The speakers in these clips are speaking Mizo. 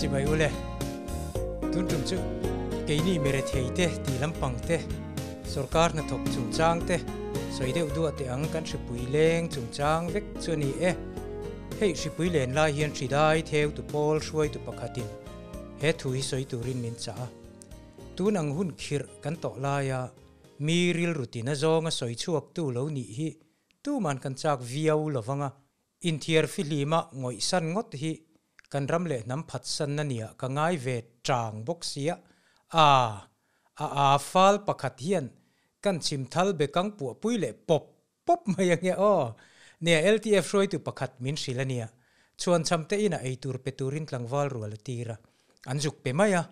Chibai ule. Tun tum chu keini mirethei te tih lampang te, sorkar hnathawk chungchang te, sawi deuh duah teh ang kan hripui leng chungchang vek chu a ni e. Hei hripui len lai hian hridai theu tu pawl hruaitu pakhatin he thu hi sawi turin min chah a. Tun ang hun khirh kan tawh laia mi rilru tina zawnga sawi chhuaktu lo nih hi tuman kan chak viau lovang a. Inthiar fihlima ngawihsan ngawt hi kan ram leh hnam phatsanna nia ka ngai ve tang bawk sia. A a a fal pakhat hian kan chhim thal bekang puahpui leh pawp pawp mai ange aw. Nia LTF hruaitu pakhat min hrilh a nia. Chhuanchham te inah eitur pe turin tlangval rual a tir a. An zuk pe mai a,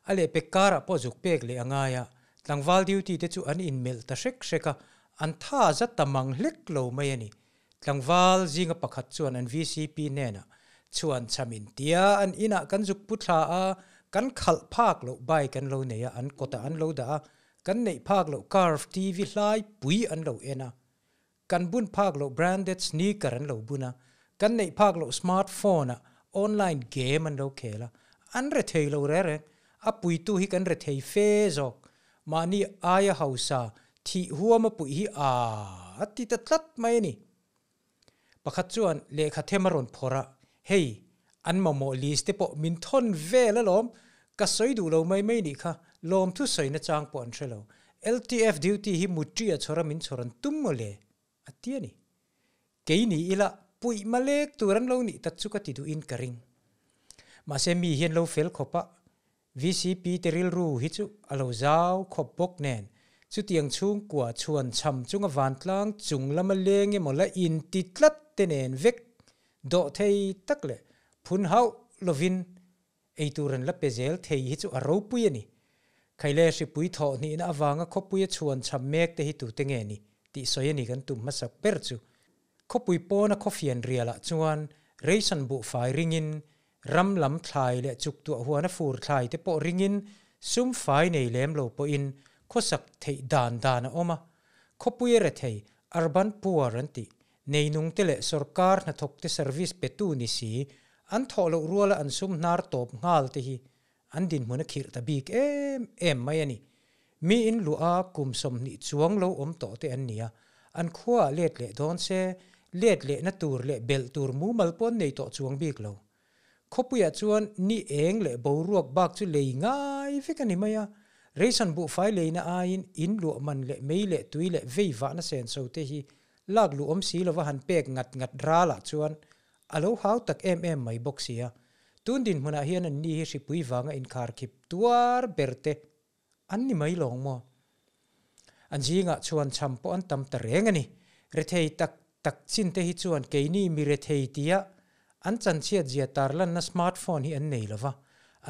a lehpek karah pawh zuk pek leh a ngai a. Tlangval duty te chu an inmelh ta hrek hrek a, an tha za ta mang hlek lo mai a ni. Tlangval zinga pakhat chuan an vcp hnenah chhuan chham in tia an inah kan zuk pu thla a, kan khalh phak loh bike an lo nei a, an kawtah an lo dah a, kan neih phak loh curve TV hlai pui an lo en a, kan bun phak loh branded sneaker an lo bun a, kan neih phak loh smartphone ah online game an lo khel a, an re thei lo reng reng. A puitu hi kan re thei fe zawk. Mahni aia hausa thih huama puih hi a ti ta tlat mai a ni. Pakhat chuan lehkha them a rawn phawrh a, Hei, an mamawh list te pawh min thawn vel alawm, ka sawi duh lo mai mai nih kha, lawmthu sawina chang pawh an hre lo. LTF duty hi mutri a chhawr a min chhawr an tum maw le? a ti a ni. Kei ni ila puih malek tur an lo nih tak chu ka ti duhin ka ring. Mahse mi hian lo fel khawp a, VCP te rilru hi chu a lo zau khawp bawk nen, chutiang chhungkua chhuan chham chunga vantlang chung lama leng emaw la inti tlat te nen vek dawh thei tak leh phun hauh lovin eitur an la pe zel thei hi chu a ropui a ni. Khaile hripui thawh hnihna avanga khawpuia chhuan chham mek te hi tute nge ni tih sawi a ni kan tum hmasak ber chu. Khawpui pawna khawfian rialah chuan ration buhfai ringin Ram lam thlai leh chuk tuah huana fur thlai te pawh ringin sum fai nei lem lo pawhin khawsak theih dan dan a awm a. Khawpui a rethei, urban poor an tih, neinung te leh sorkar hnathawk te service petu ni si, an thawh loh ruala an sum hnar tawp nghal te hi an dinhmun a khirh ta bik em em mai a ni. Mi in luah a kum 20 chuang lo awm tawh te an ni a, an khuaah let leh dawn se, let lehna tur leh belh tur mumal pawh an nei tawh chuang bik lo. Khawpuiah chuan ni eng leh boruak bak chu lei ngai vek a ni mai a, ration buhfai leina aiin in luah man leh mei leh tui leh vei vahna senso te hi lak luh awm si lova han pek ngat ngat ralah chuan a lo hau tak em em mai bawk si a. Tun dinhmunah hian an ni hi hripui vanga inkharkhip tuar ber te An ni mai lawng maw? An zingah chuan chham pawh an tam ta reng a ni. Rethei tak tak chin te hi chuan keini mi rethei tia an chanchhiat zia tarlanna smartphone hi an nei lo va,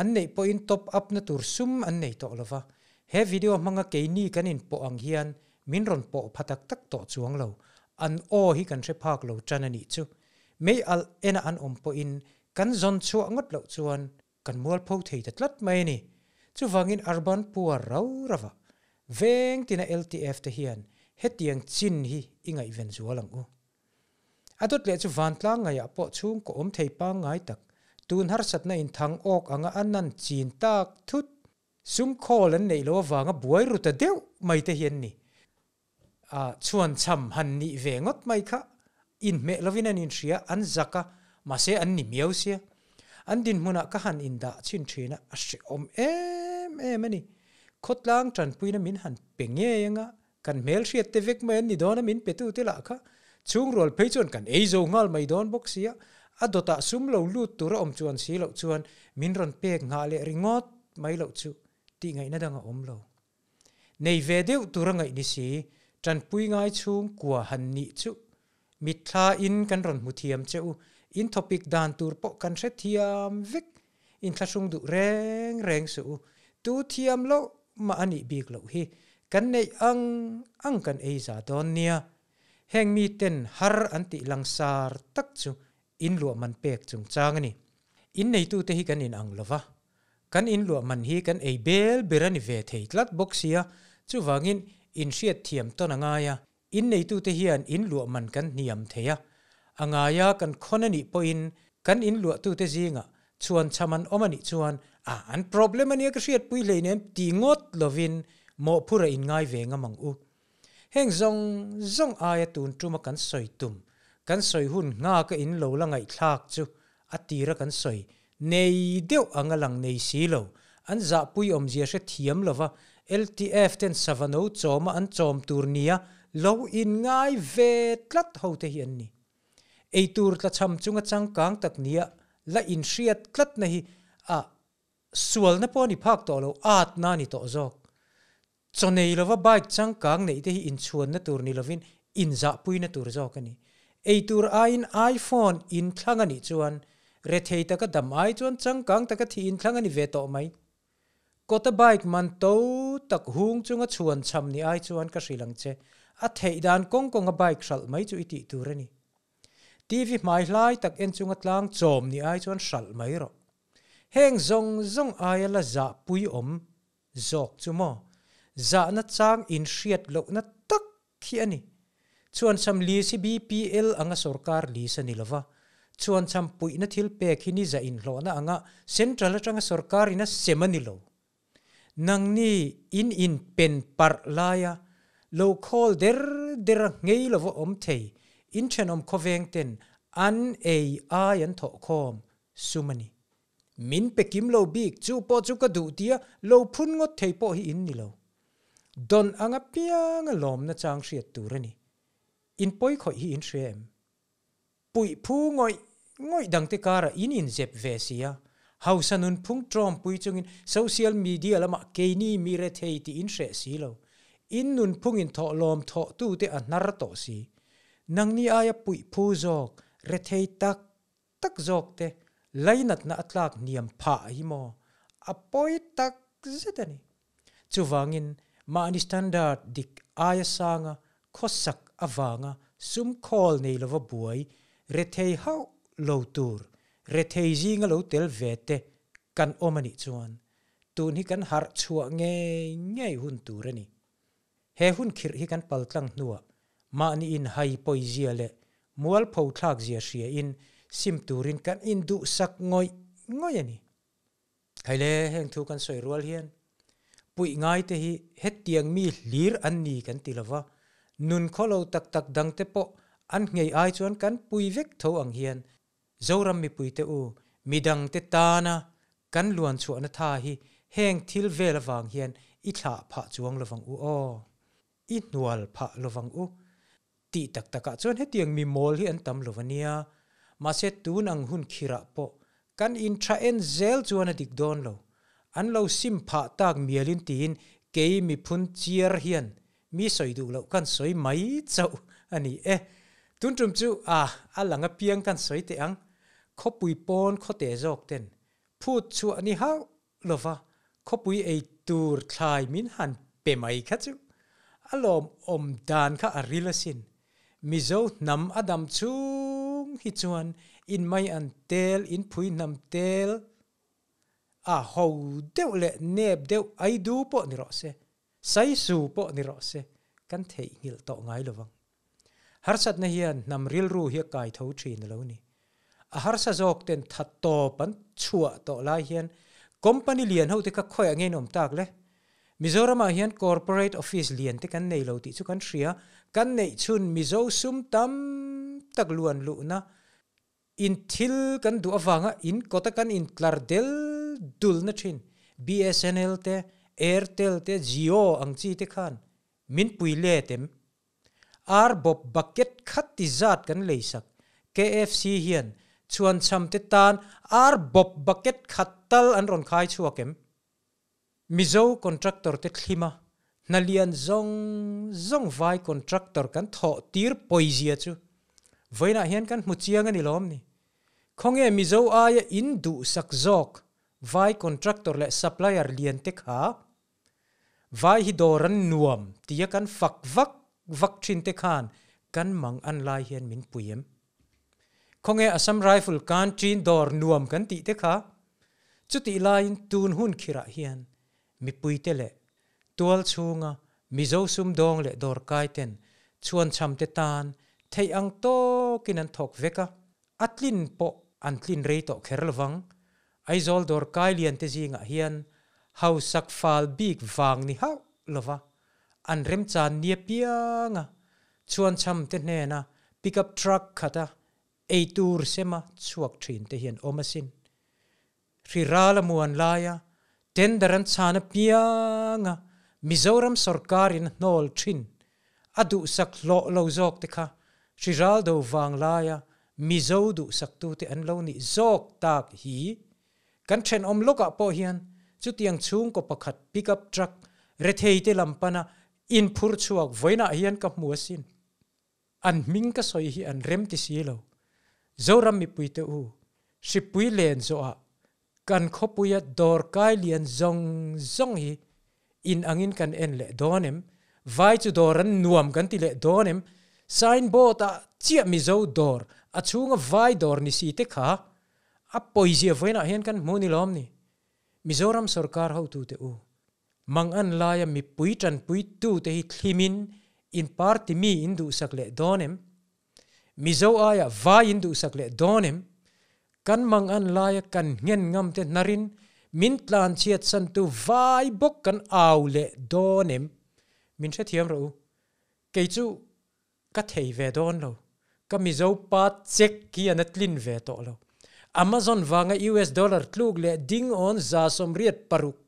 an neih pawhin top up na tur sum an nei tawh lo va. He video hmanga keini kan inpawh ang hian min rawn pawh pha tak tak tawh chuang lo. An aw hi kan hre phak lo tan a nih chu. Mei alh ena an awm pawhin kan zawn chhuah ngawt loh chuan Kan mualpho thei ta tlat mai a ni. Chuvangin urban poor rau rava veng tina LTF te hian hetiang chin hi i ngaihven zual ang u. A dawt leh chu vantlang ngaihah pawh chhungkaw awm thei pangngai tak, tun harsatna inthang awk anga a nan chin tak thut, sum khawl an neih loh avanga buai ru ta deuh mai te hi an ni. A chhuanchham han nih ve ngawt mai kha inhmeh lovin an inhria, an zak a, mahse an ni miau sia. An dinhmunah ka han indah chhin thin a, a hrehawm em em a ni. Khawtlang tanpuina min han pe ngei anga, kan hmelhriat te vek mai an ni dawn a min petute lah kha chhungrual phei chuan kan ei zo nghal mai dawn bawk sia, a dawtah sum lo lut tur a awm chuan si loh chuan min rawn pek nghah leh ringawt mai loh chu tih ngaihna dang a awm lo. Nei ve deuh tur a ngaih ni si, tanpui ngai chhungkua han nih chu mitthla in kan rawn hmu thiam che u, in thawpik dan tur pawh kan hre thiam vek, in thlahrung duh reng reng suh u, tu thiam loh mah a nih bik loh hi, kan neih ang ang kan ei za dawn nia. Heng miten har an tih langsar tak chu in luah man pek chungchang a ni. In neitute hi kan inang lo va, kan in luah man hi kan ei bel ber a ni ve thei tlat bawk sia, chuvangin in hriat thiam tawn a ngai a, in neitute hian in luah man kan hniam thei a, a ngaia kan khawn a nih pawhin kan in luahtute zingah Chhuan chham an awm a nih chuan a an problem a nia ka hriatpui hleinem ti ngawt lovin mawhphur a inngai ve ngam ang u. Heng zawng zawng aia tun tuma kan sawi tum, kan sawi hun nghaka in lo la ngaihthlak chu a tira kan sawi nei deuh ang a lang nei si lo, an zahpui awmzia hre thiam lova LTF ten sava no chawma an chawm tur nia lo inngai ve tlat ho te hi an ni. Eitur tlachham chunga changkang tak nia la inhriat tlatna hi a sualna pawh a ni phak tawh lo, atna a ni tawh zawk. Chaw nei lova bike changkang neih te hi inchhuanna tur ni lovin inzahpuina tur zawk a ni. Eitur aiin iPhone inthlang a nih chuan rethei taka dam ai chuan changkang taka thih inthlang a ni ve tawh mai. Kawta bike man to tak hung chunga chhuan cham ni ai chuan ka hrilh ang che, a theih dan kawng kawnga bike hralh mai chu i tih tur a ni. TV hmai hlai tak en chunga tlang chawm ni ai chuan hralh mai rawh. Heng zawng zawng aia la zah pui awm zawk chu maw? Zahna chang inhriat lohna tak khi a ni. Chhuanchham lis hi BPL anga sorkar lis a ni lova, chhuanchham puihna thil pek hi ni zah inhlawhna anga central atanga sorkarin a sem a ni lo. Nangni in inpen parh laia lo khawl der der a nghei lova awm thei in thenawm khawveng ten an ei ai an thawhkhawm sum a ni. Min pe kim lo bik, chu pawh chu ka duh tia lo phun ngawt thei pawh hi in ni lo. Dawn anga pianga lawmna chang hriat tur a ni. In pawi khawih hi in hria em? Puih phu ngawih ngawih dangte karah in inzep ve si a, hausa nun phung tawmpui chungin social media lamah keini mi rethei tih in hreh si lo. In nun phungin thawh lawm thawh tute a hnar tawh si. Nangni aia puih phu zawk, rethei tak tak zawk te lainatna a tlak hniam phah hi maw a pawi tak zet a ni. Chuvangin mahni standard dik aia sanga khawsak avanga sum khawl nei lova buai rethei hauh lo tur rethei zinga lo tel ve te kan awm a nih chuan tun hi kan harh chhuah ngei ngei hun tur a ni. He hun khirh hi kan paltlang hnuah mahni inhai pawizia leh mualpho thlakzia hriain sim turin kan induhsak ngawih ngawih a ni. Haile, heng thu kan sawi rual hian puih ngaite hi hetiang mi hlir an ni kan ti lova, nun khawlo tak tak dangte pawh an nghei ai chuan kan pui vek tho ang hian Zoram mipuite u, midangte tana kan luan chhuahna tha hi heng thil vel avang hian i thlah phah chuang lovang u aw. I hnual phah lovang u. Tih tak takah chuan hetiang mi mawl hi an tam lo a nia. Mahse tun ang hun khirah pawh kan intha en zel chuan a dik dawn lo. An lo sim phah tak mialin tiin kei miphun chiar hian Mi sawi duh loh kan sawi mai chauh a ni e. Tun tum chu a a lang apiang kan sawi teh ang. Khawpui pawn khawte zawk ten phut chhuah ni hauh lova khawpui ei tur thlai min han pe mai kha chu a lawmawm dan kha a ril asin. Mizo hnam a dam chhung hi chuan in mai an tel, in phui hnam tel a ho deuh leh nep deuh ai du pawh ni rawh se. Saisu pawh ni rawh se, kan theihnghilh tawh ngai lovang. Harsatna hian hnam rilru hi a kai tho thin a lo ni. A harsa zawk ten tha tawp an chhuah tawh lai hian company lian ho te kha khawiah nge in awm tak le? Mizoramah hian corporate office lian te kan nei lo tih chu kan hria, kan neih chhun Mizo sum tam tak luan luhna In thil kan duh avanga in kawta kan intlar del dulna thin BSNL te, Airtel te, Jio ang chi te khan min pui let em? Ar bawp bucket khat ti zat kan leisak KFC hian chhuanchham te tan ar bawp bucket khat tal an rawn khai chhuak em? Mizo contractor te thlima hna lian zawng zawng vai contractor kan thawh tir pawizia chu vawiinah hian kan hmu chiang a ni lawm ni. Khawnge Mizo aia in duhsak zawk vai contractor leh supplier lian te kha vai hi dawr an nuam tia kan fak vak vak thin te khan kan mang an lai hian min pui em? Khawnge Assam Rifle Canteen dawr nuam kan tih te kha? Chutih laiin tun hun khirah hian mipuite leh tual chhunga Mizo sumdawng leh dawrkai ten chhuanchham te tan theih ang tawkin an thawk vek a, a tlin pawh an tlin rei tawh kher lovang. Aizawl dawr kai lian te zingah hian hausak fal bik vang ni hauh lova an remchan nia pianga chhuanchham te hnena pickup truck khata eitur sema chhuak thin te hian awm asin. Hri ral a muan laia tender an chhan apianga Mizoram sawrkarin a hnawl thin a duhsak hlawh lo zawk te kha hri ral do vang laia Mizo duhsaktute an lo nih zawk tak hi kan thenawm lawkah pawh hian chutiang chhungkaw pakhat pickup truck retheite lam pana inphur chhuak vawiinah hian ka hmu asin. An hming ka sawi hi an rem ti si lo. Zoram mipuite u, hripui len zawhah kan khawpuia dawr kai lian zawng zawng hi in angin kan en leh dawn em? Vai chu dawr an nuam kan ti leh dawn em? Sign board ah chiah Mizo dawr a chhunga vai dawr ni si te kha a pawizia vawiinah hian kan hmu ni lawm ni? Mizoram sorkar hotute u, Mangan laia mipui tanpuitute hi thlimin in party mi in duhsak leh dawn em? Mizo aia vai in duhsak leh dawn em? Kan mangan laia kan nghen ngam te hnarin min tlanchhiat santu vai bawk kan au leh dawn em? Min hrethiam rawh u. Kei chu Ka thei ve dawn lo. Ka Mizo pa check hi an a tlin ve tawh lo. Amazon vanga US dollar tluk leh ding awn 86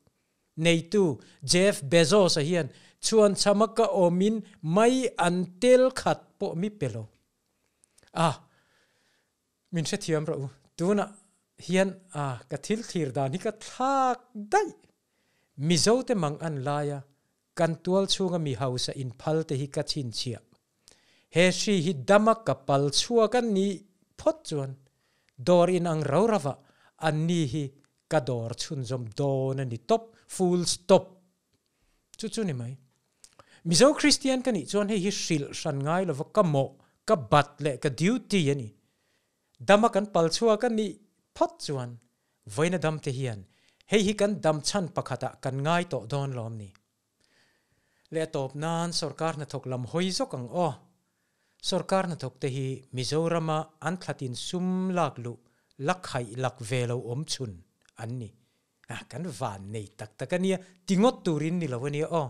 neitu Jeff Bezos-a hian chhuanchhama ka awmin mai an tel khat pawh mi pe lo. A, min hrethiam rawh u. Tunah hian a, ka thil thlir dan hi ka thlak daih. Mizote mang an lai a, Kan tual chhunga mi hausa inphal te hi ka chhinchhiah. He hri hi dama ka pal chhuak a nih phawt chuan dawr inang ro ravah anni hi ka dawr chhunzawm dawn a ni tawp, full stop. Chu chu ni mai. Mizo Kristian ka nih chuan hei hi hrilh hran ngai lova ka mawh, ka bat leh ka duty a ni. Dama kan pal chhuak a nih phawt chuan Vawiina damte hian hei hi kan dam chhan pakhatah kan ngai tawh dawn lawm ni? Leh a tawp nan sorkar hnathawk lam hawi zawk ang aw. Sorkar hnathawkte hi Mizorama an thlatin sum lak luh la khaih lak ve lo awm chhun an ni. Ah, kan van nei tak tak a nia, ti ngawt turin ni lo a nia aw.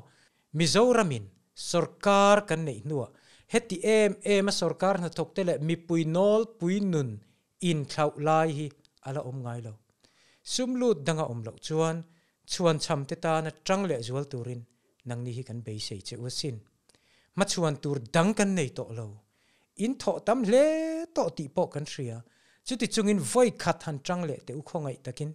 Mizoramin sorkar kan neih hnuah heti em em a sorkar hnathawkte leh mipui nawlpui nun Inthlauh lai hi a la awm ngai lo. Sum lut danga awm loh chuan chhuanchham te tana tang leh zual turin nangni hi kan beisei che u asin. Hmachhuan tur dang kan nei tawh lo. In thawh tam hle tawh tih pawh kan hria. Chuti chungin vawi khat han tang leh teh u khawngaih takin.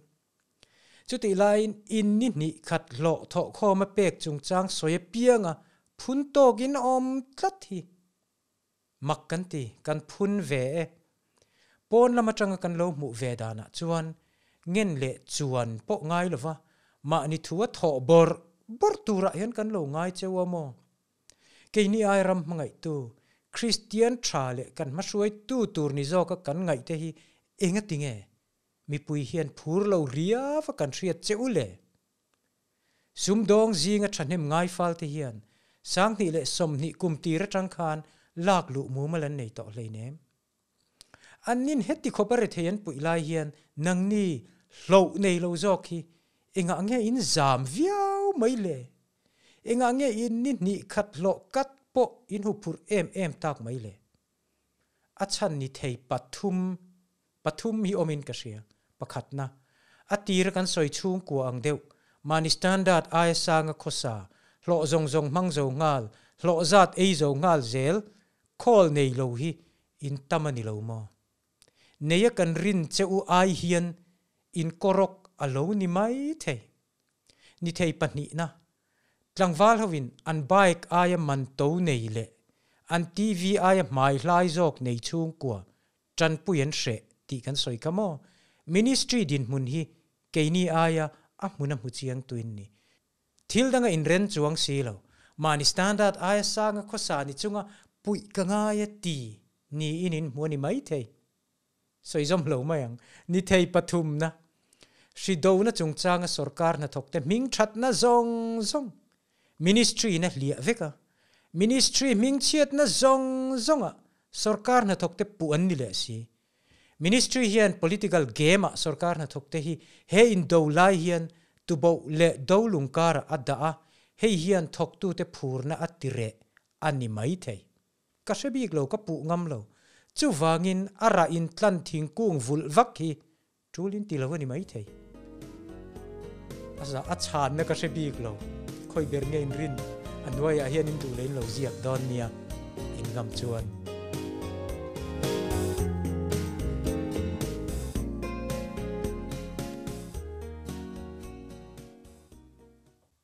Chutih laiin in ni hnih khat hlawh thawh khawma pek chungchang sawi apianga phun tawkin awm tlat hi. Mak kan ti, kan phun ve e. Pawn lam atanga kan lo hmuh ve danah chuan ngen leh chuan pawh ngai lova mahni thu a thawh bawrh bawrh turah hian kan lo ngai cheu a maw? Keini ai ram hmangaihtu, Kristian tha leh kan hmahruaitu tur ni zawka kan ngaihte hi engati nge mipui hian phur lo riava kan hriat che u le? Sumdawng zinga thahnem ngai falte hian 2020 kum tir atang khan lak luh mumal an nei tawh hleinem. An nin heti khawp a rethei an puih lai hian nangni hloh nei lo zawk hi engah nge in zam viau mai le? Engah nge in ni hnih khat hlawh kat pawh in huphurh em em tak mai le? A chhan ni thei pathum pathum hi awmin ka hria. Pakhatna, a tira kan sawi chhungkua ang deuh, mahni standard aia sanga khawsa, hlawh zawng zawng hmang zo nghal, hlawh zat ei zo nghal zel, khawl nei lo hi in tam a ni lo maw? Neia kan rin che u ai hian in kawrawk a lo ni mai thei. Ni thei pahnihna, Tlangval hoin an bike aia man to nei leh an TV aia hmai hlai zawk nei chhungkua tanpui an hreh tih kan sawi kha maw? Ministry dinhmun hi keini aia a hmun a hmu chiang tuin ni. Thil danga inren chuang si lo, mahni standard aia sanga khawsa ni chunga puih ka ngai a ti niin in hmu a ni maithei. Sawi zawm lo mai ang. Ni thei pathumna, hri dona chungchanga sorkar hnathawkte hming thatna zawng zawng Ministry in a hliah vek a. Ministry hming chhiatna zawng zawngah sorkar hnathawkte puh an ni leh si. Ministry hian political game ah sorkar hnathawk te hi he indo lai hian tuboh leh dolung karah a dah a, hei hian thawktute phurna a ti reh a ni maithei. Ka hre bik lo, ka puh ngam lo. Chuvangin a rah in tlan thingkung vulh vak hi tul in ti lo a ni maithei. A za a chhanna ka hre bik lo. Khawi ber nge in rin a hnuaiah hian in duh leh in lo ziak dawn nia in ngam chuan.